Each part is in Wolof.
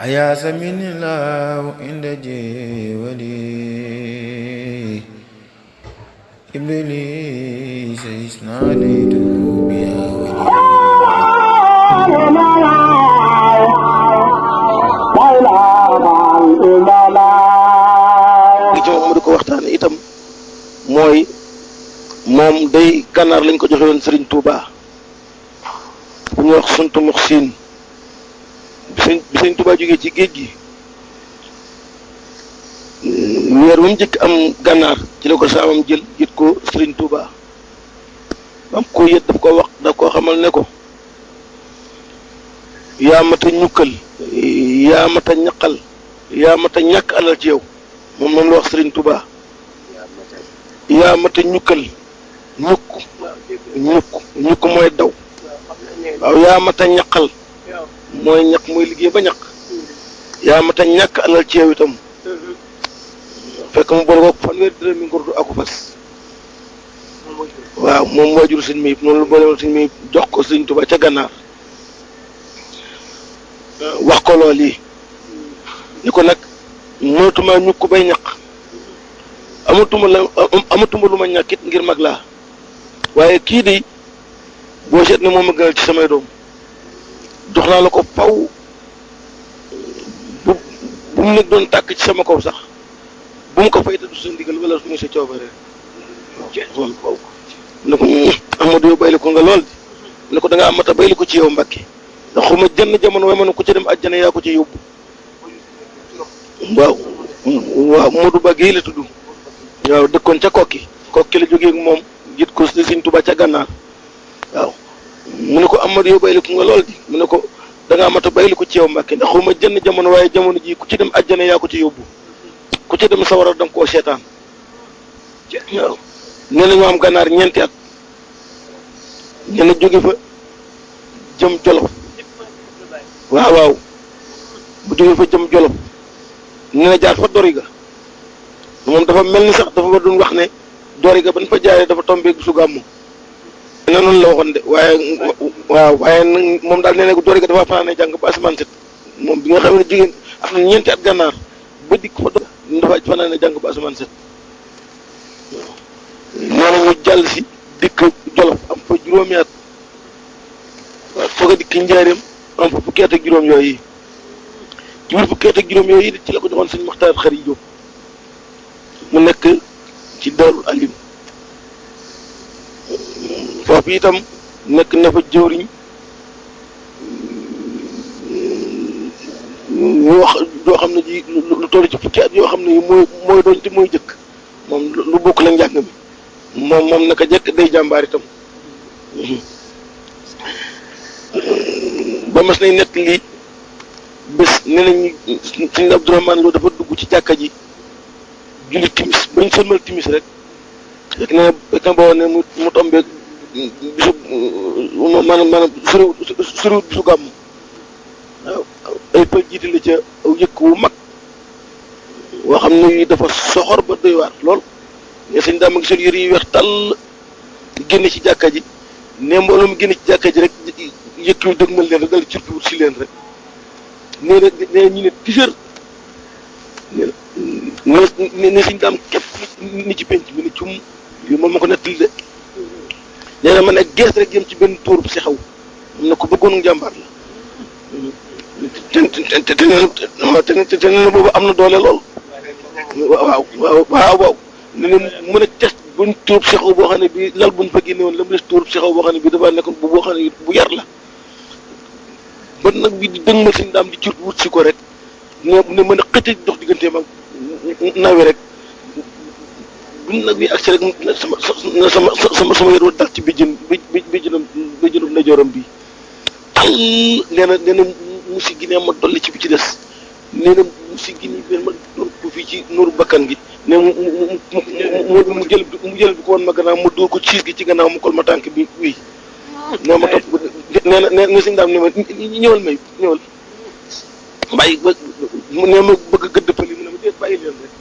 أياس من الله عند جولي إبليس إذ ناديته بيا ولي li ci moom mu di ko waxtaane itam mooy moom day gànnaar lañ ko joxe woon Serigne Touba bu ñu wax suntu mux siin bi Serigne Touba jógee ci géej gi weer wu mu njëkk am gànnaar ci la ko saamam jël yët ko Serigne Touba am ko yët daf koo xamal ne ko yaa mat a ñukkal yaa mat a ñaqal yaa mat a ñàkk alal ci yow moom la wax Serigne Touba yaa mat a ñukkal ñukk mooy daw waaw yaa mat a ñaqal mooy ñaq mooy liggéey ba ñaq yaa mat a ñàkk alal ci yow itam fekk mu boole ko fanweeri dërëm mi ngurdu aku fas waaw moom waajur sëñ mi noonu la boole woon sëñ mi jox ko Serigne Touba ca gànnaar wax ko lool yi ni ko nag mënatuma ñukk bay ñaq amatuma lu ma ñàkkit ngir mag laa waaye kii de boo seet ne moom a gënal ci samay doom jox naa la ko faw bu mu nekk doon tàkk ci sama kaw sax bu mu ko fay te du sa ndigal wala muy sa coobare xool faw ne ko Amadou yow bayli ko nga lool di ne ko da nga amata bayli ko ci yow Mbàkke ndax xuma jënn jamono way ma ne ku ca dem àjjana yaa ko ci yóbbu waaw Modou Ba Guèye la tudd waaw dëkkoon ca kokki la jógee ak moom jiit ko Serigne Touba ca gànnaar waaw mu ne ko Amadou yow bayliku nga lool di mu ne ko da ngaa mat a bayliku ci yow Mbàkke ndax xuma jënn jamono waaye jamono ji ku ci dem àjjana yaa ko ci yóbbu ku ci dem sawara danga koo seetaan waaw nee na ñu am gànnaar ñeenti at nee na jóge fa jëm Jolof waaw bu jóge fa jëm Jolof nee na jaar fa Doriga moom dafa mel ni sax dafa war doon wax ne Doriga ban fa jaaree dafa tombé su gàmmu ne noonu la waxoon de waaye nag moom daal nee na Doriga dafa fanaane jàng ba asamaan set moom bi nga xam ne jigéen am na ñeenti at gànnaar ba dikk fa dafa fanaane jàng ba asamaan set nee na ñu jàll si dikk Jolof am fa juróomi at waaw soog a dikk njaareem am fa fukki at ak juróom yooyu ci biir fukki at ak juróom yooyu ci la ko joxoon sëñ Maxtaar Xari Jóob mu nekk ci Daarul Alim foofu itam nekk na fa jëwriñ yoo xam ne ji lu toll ci fukki at yoo xam ne mooy doon te mooy jëkk moom lu bokk la njàng mi moom naka jëkk day jàmbaar itam ba mas nañ nett lii bés nee nañ sëñ Abdourahmane Lo dafa dugg ci jàkka ji julli timis bañ sëlmal timis rek fekk na boo ne mu tombeeg bisu maanaam suriwut bisu gàmm waaw ay pël jiite la ca aw yëkk wu mag woo xam ne dafa soxor ba doy waar lool ne sëñ daam a ngi sol yëre yi weex tàll génne ci jàkka ji ne mbooloo mu génne ci jàkka ji rek yëkk yu dëgmal leen rek dal cirtu wut si leen rek nee ñu ne tiseur ne suñ daam képp ni ci penc bi ne cum yu moom ma ko nettali de nee na ma ne gees rek jëm ci benn tóorub si xaw am na ko bëggoon jàmbaar la te nee na boobu am na doole lool waaw ne na mën a test buñ tóorub si xaw boo xam ne bi lal buñ fa génne woon la mu des tóorub si xaw boo xam ne bi dafa nekkoon boo xam ne bu yar la ba nag bi di dëgmal suñ daam di cur wut si ko rek ne mën a xëcc dox digganteem ak nawe rek buñ nag bi agsi rek sama yor wa dal ci béjjënam ndeyjooram bi tal nee na mu si gi ne ma dolli ci bi ci des nee na mu si gi ni ma doon ko fii ci nooru bakkan gi ne mu jël bi ko woon ma gannaaw ma dóor ko ciis gi ci gannaaw mu kol ma tànk bi wii nee ma topp nee suñu daam ne ma ñëwal bàyyi ba nee ma bëgg gëdd pëli mu ne ma déet bàyyi leen rek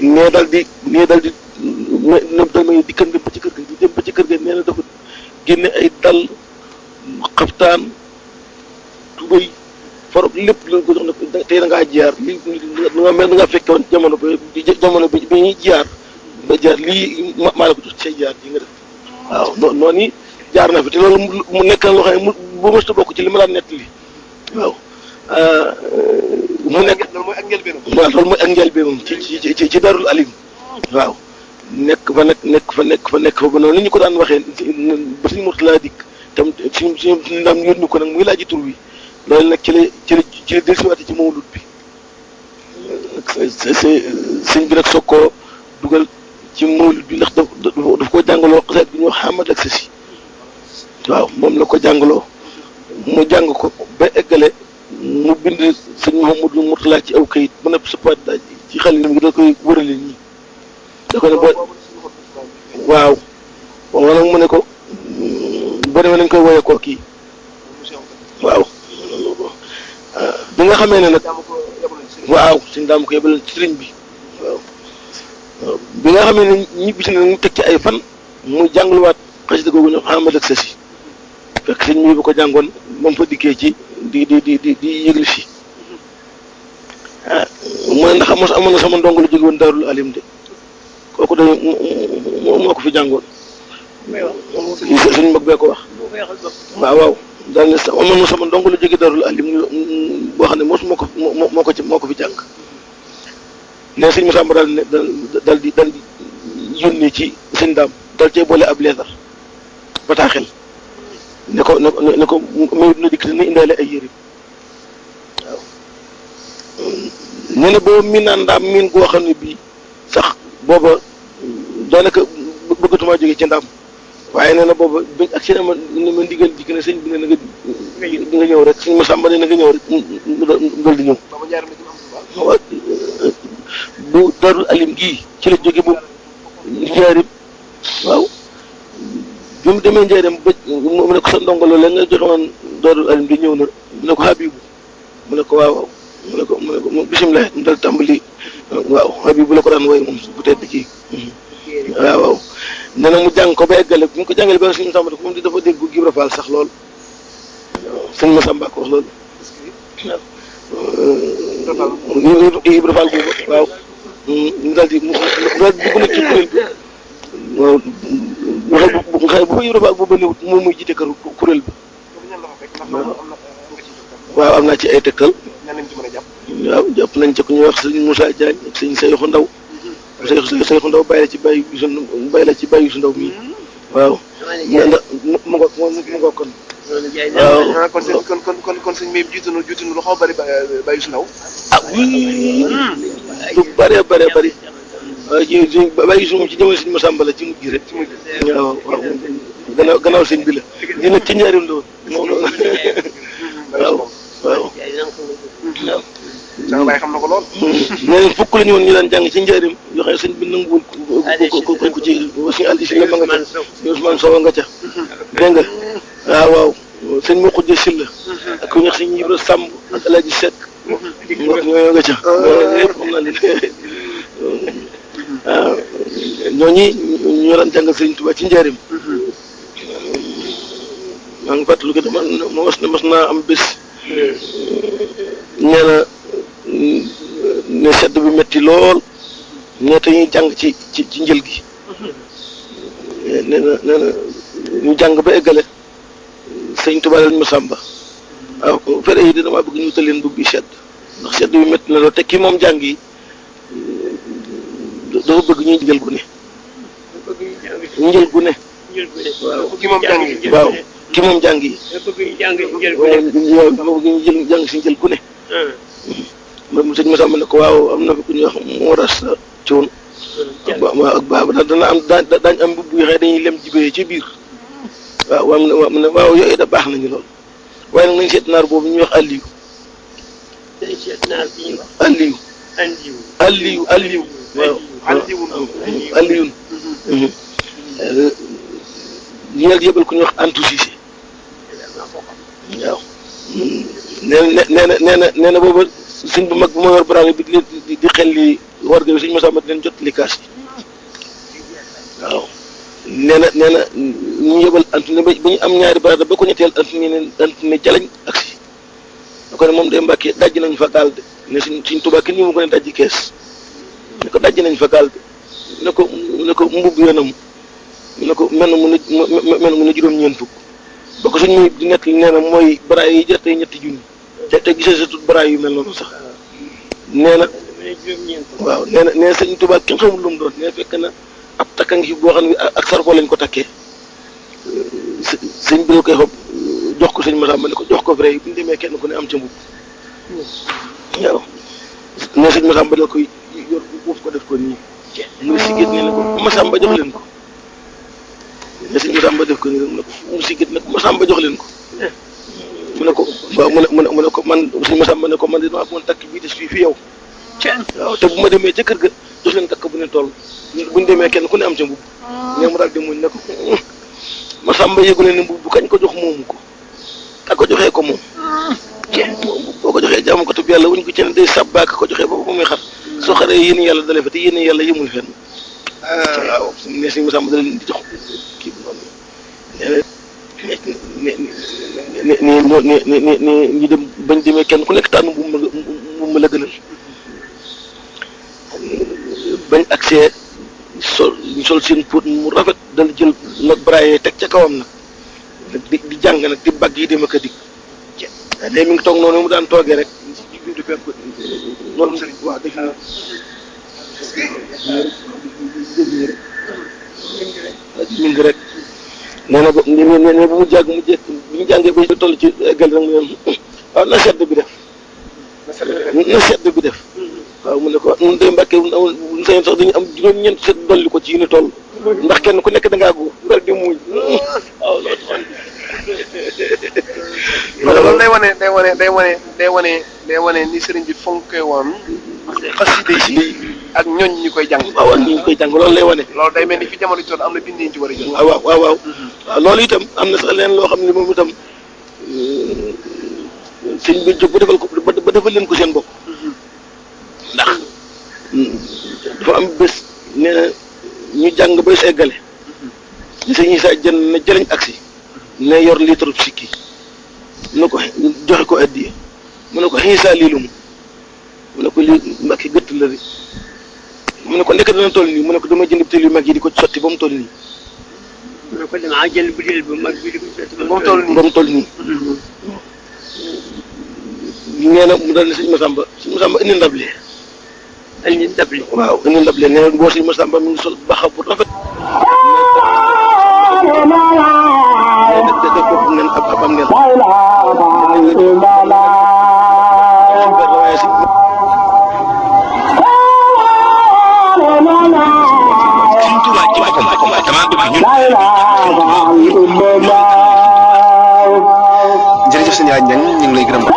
nee dal di damay dikkan dem ba ci kër ga di dem ba ci kër ga nee na dafa génne ay dal xaftaan tubéy for lépp lu ko jox ne tey da ngaa jiyaar li nga mel da ngaa fekke woon jamono bi ñuy jiyaar nga jaar lii maa la ko jox say jaar yi nga def waaw noonu yi jaar na fi te loolu mu nekk na loo xam ne bu mësta bokk ci li ma daan nettali waaw mu nekk loolu mooy ak njëlbeenam. waaw loolu mooy ak njëlbeenam ci Darul Alim waaw nekk fa ba noonu ni ñu ko daan waxee ba suñu Murtala dikk tam suñu ndam yónni ko nag muy laaji tur wi loolu nag ci la dellusiwaate ci mawlud bi sëñ bi nag soog koo dugal ci mawlud bi ndax daf ko jàngaloo xasaat bi ñu wax Hamad ak Sasi waaw moom la ko jàngaloo mu jàng ko ba eggale mu bind sëñ Mouhamadou Mourtala ci aw kayit ba nëpp sëppaat daaj ci xale yi da koy wërale ñi da ko ne waaw moom nag mu ne ko boo demee nañ koy woyee koo kii waaw bi nga xamee ne nag waaw suñ daam ko yebaloon ci sëriñ bi waaw bi nga xamee ne ñibbisi na mu teg ci ay fan mu jàngaluwaat xasida googu ñu Hamad ak Sasi fekk sëñ bi ko jàngoon moom fa dikkee ci di yëgli si mu ne ndax amoon na sama ndongo lu jóge woon Darul Alim de kooku de moo ko fi jàngoon suñ mag bee ko wax waaw daal ne amoon na sama ndongo lu jóge Darul Alim boo xam ne moo ko fi jàng ne sëñ Masamba daal di yónnee ci sëñ daam dal cee boole ab leetar bataaxel ne ko may dina dikk dina indaale ay yërim waaw nee na booba miin naa ndaam miin goo xam ne bii sax booba daanaka bëggatuma jóge ci ndaam waaye nee na booba bi ak si ne ma ndigal jikk ne sëñ bi ne na nga ñëw rek sëñ Masamba ne na nga ñëw rek mu dal di ñëw waaw bu Darul Alim gii ci la jóge bu njaarim waaw bi mu demee njaarim ba mu ne ko sa ndongo loolu la nga joxoon Darul Alim di ñëw na mu ne ko Habibu mu ne ko waaw mu ne ko bisimilah mu dal tàmbali waaw Habibu la ko daan woy moom bu tedd kii waaw nee na mu jàng ko ba eggale bu ñu ko jàngale ba suñu Masamba ko moom di dafa dégg Ibra Fall sax lool sëñ Masamba ko wax loolu waaw Ibra Fall boobu waaw ñu daal di mu daal dugg na ci kuréel bi waaw bu xëy bu fa Ibra Fall boobu néewut moom muy jiite kuréel bi waaw am naa ci ay tegtal waaw jàpp nañ ci ku ñuy wax sëñ Moussa Diagne ak sëñ Seydou Ndaw Seydou Ndaw bàyyi la ci bàyyi su ndaw mii waaw mu ngo kon waaw kon sëñ bi jiitu na lu xaw bari bàyyi su ndaw lu bëree bëri waaw ji bàyyi su moom ci jamono sëñ Masamba la ci mujj rek waaw waaw gannaaw sëñ bi la di nag ci njaarim la woon moom waaw waaw sama baay xam na ko lool. nee fukk la ñu woon ñu daan jàng ci njaarim yoo xam ne sëñ bi nanguwul ko ci suñu aldi si la ma nga ca Ousmane Sow nga ca dégg nga waaw sëñ moo xujje Silla ak ku ñax sëñ Ibra Samb ak Alaaji Seck ñoo nga ca yëpp xam naa ne waaw ñooñi ñoo daan jàngal sëñ Tuubaa ci njaarim maa ngi fàttaliku dama mas naa am bés nee na ne sedd bi metti lool ñeeta ñuy jàng ci njël gi nee na ñu jàng ba eggale sëñ Tuubaa lañ Masamba waaw fere yi damaa bëgg ñu wutal leen bu bi sedd ndax sedd bi metti na lool te kii moom jàng yi dafa bëgg ñuy njël gu ne njël gu ne waaw ki moom jàng yi waaw ki moom jàng yi waaw dama bëgg ñu jàng si njël gu ne moom sëñ Masamba ne ko waaw am na fi ku ñuy wax moo ras coon ak baaba dana am daañ am mbubb yoo xam ne dañuy lem jibee ci biir waaw mu ne waaw yooyu da baax nañu lool waaye nag nañ seet naar boobu ñuy wax Aliyu waaw Aliyun ñeel yëbal ku ñuy wax Antou Cissé waaw nee na booba sëñ bu mag bu ma yor baraane bi di xel li warga bi sëñ Masamba di leen jot li kaas yi waaw nee na ñu yëbal Antou ne ba ñu am ñaari baraada ba ko ñetteel Antou ne jalañ ak si ne ko ne moom day Mbàkke dajji nañ fa gaal de ne suñ Tuubaa kenn ñu mu ko ne dajji kees ne ko dajji nañ fa gaal de ne ko mbubb yoonam ne ko mel mu ne juróom-ñeent fukk ba ko suñ muy di nekk nee na mooy baraay yi jar tey ñetti junni te gisee sa tut baraay yu mel noonu sax nee na waaw nee na sëñ Tuubaa kenn xamul lu mu doon nee fekk na ab takka ngi boo xam ne ak sarko lañ ko takkee sëñ bi la koy xob jox ko sëñ Masamba ne ko jox ko vrai bu ñu demee kenn ku ne am ca mbubb waaw ne sëñ Masamba la koy yor uuf ko def ko nii muy sigit ne ko Masamba jox leen ko ne sëñ Masamba def ko nii mu ne ko mu sigit ne ko Masamba jox leen ko mu ne ko waaw mu ne ko man sëñ Masamba ne ko man dinaa amoon takk bii des fii fi yow waaw te bu ma demee ca kër ga jox leen takk bu ne toll buñ demee kenn ku ne am ca mbubb ne mu daal di muñ ne ko Masamba yëgu ne mbubb bu kañ ko jox moomu ko ak ko joxee ko moom boo ko joxee jaamu ko tub yàlla wuñ ko ci ne day sàbbaa ko joxee boobu ba muy xar soo xaree yéen yàlla dale fa te yéen yàlla yëmul fenn waaw ne sëñ Masamba da leen di jox kii bi noonu ne ñu dem bañ demee kenn ku nekk tànn bu ma la gënal bañ accès sol seen póot mu rafet dal jël nag braille teg ca kawam nag di jàng nag di bagg yi dem ak a dikk léegi mi ngi toog noonu mu daan toogee rek di fekk loolu sëriñ waaw def na mi ngi rek nee na ba mu jàng mu jekk bi ñu jàngee ba toll ci eggal rek mu ne waaw na sedd bi def waaw mu ne ko nun day Mbàkke nu sañoon sax dañu am juróom-ñeent set dolli ko ci yu ni toll ndax kenn ku nekk da ngaa góor dal di muñ waaw loolu day wane ni sëriñ bi fonke woon xasida yi ak ñooñ ñi koy jàng waaw ñi koy jàng loolu lay wane loolu day mel ni fi jamono ji toll am na bind yi ci war a jël waaw loolu itam am na sax leen loo xam ne moom itam sëñ bi jóg ba defal ko ba defal leen ko seen bopp ndax dafa am bés nee na ñu jàng ba sa eggale ñu sëñ Isaa jën na jëlañ agsi ne yor litre sikki mu ne ko joxe ko addiya mu ne ko Isaa lii lu mu ne ko lii Mbàkke gëtt la de mu ne ko ndekk dana toll nii mu ne ko dama jënd butéel yu mag yi di ko sotti ba mu toll nii mu ne ko damaa jënd butéel bu mag bi di ko sotti ba mu toll nii nee na mu daal ne sëñ Masamba indi ndab li indi ndab li waaw indi ndab li nee na boo sëñ Masamba mi ngi sol baxa bu rafet def bopp nen ab am nen waaye Sëriñ Tuubaa ci boppam damaa bëgg ñun jërëjëf sëñ Aaj Ñaŋ ñu ngi lay gërëm ak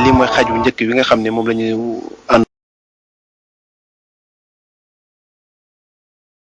lii mooy xaaj bu njëkk bi nga xam ne moom la ñu ànd